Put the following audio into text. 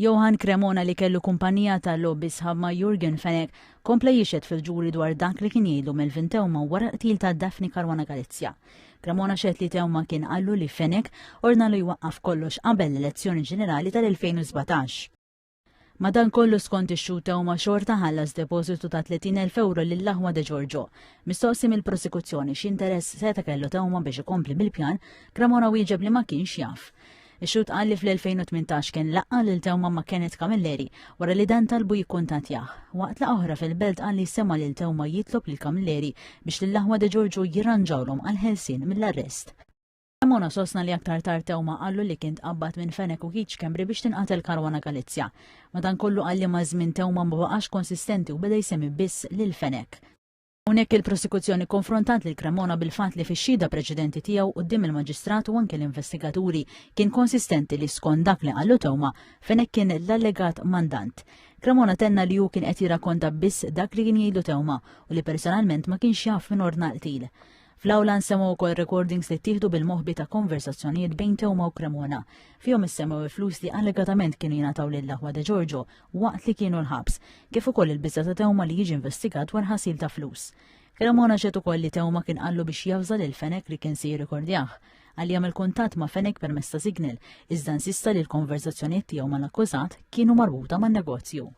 Johann Cremona li kellu kumpanija ta' logħob bi sħab ma' Yorgen Fenech kompla jixhed fil-ġuri dwar dak li kien jgħidlu Melvin Theuma wara l-qtil ta' Daphne Caruana Galizia. Cremona xehed li Theuma kien qallu li Fenech ordnalu jwaqqaf kollox qabel l-elezzjoni ġenerali tal-2017. Madankollu skont ix-xhud Theuma xorta ħallas depożitu ta' 30,000 ewro lill-aħwa De Giorgio. Mistoqsi mill-prosekuzzjoni x'interess seta' kellu Theuma biex ikompli bil-pjan, Cremona wieġeb li ma kienx jaf. Ix-xhud qal li fl-2018 kien laqqa' lil Theuma ma' Kenneth Camilleri wara li dan talbu jikkuntattjah. Waqt laqgħa oħra fil-Belt qal li sema' lil Theuma jitlob lil Camilleri biex lill-aħwa De Giorgio jirranġawlhom għall-ħelsien mill-arrest. Cremona sostna li aktar tard Theuma qallu li kien tqabbad minn Fenech u Keith Schembri biex tinqatel Caruana Galizia. Madankollu qal li maż-żmien Theuma ma baqax konsistenti u beda jsemmi biss lil Fenech. Hawnhekk il-prosekuzzjoni kkonfrontat lil Cremona bil-fatt li fix-xhieda preċedenti tiegħu quddiem il-Maġistrat u anke l-investigaturi kien konsistenti li skont dak li qallu Theuma, Fenech kien l-allegat mandant. Cremona tenna li hu kien qed jirrakkonta biss dak li kien jgħidlu Theuma u li personalment ma kienx jaf min ordna l-qtil. Fl-awla nsemgħu wkoll recordings li ttieħdu bil-moħbi ta' konversazzjonijiet bejn Theuma u Cremona. Fihom issemmew il-flus li allegatament kienu jingħataw lill-aħwa De Giorgio waqt li kienu l-ħabs, kif ukoll il-biża' ta' Theuma li jiġi investigat dwar ħasil ta' flus. Cremona xehed ukoll li Theuma kien qallu biex javża lil Fenech li kien se jirrikordjah. Qal li għamel kuntatt ma' Fenech permezz ta' Signal, iżda insista li l-konversazzjonijiet tiegħu mal-akkużat kienu marbuta man-negozju.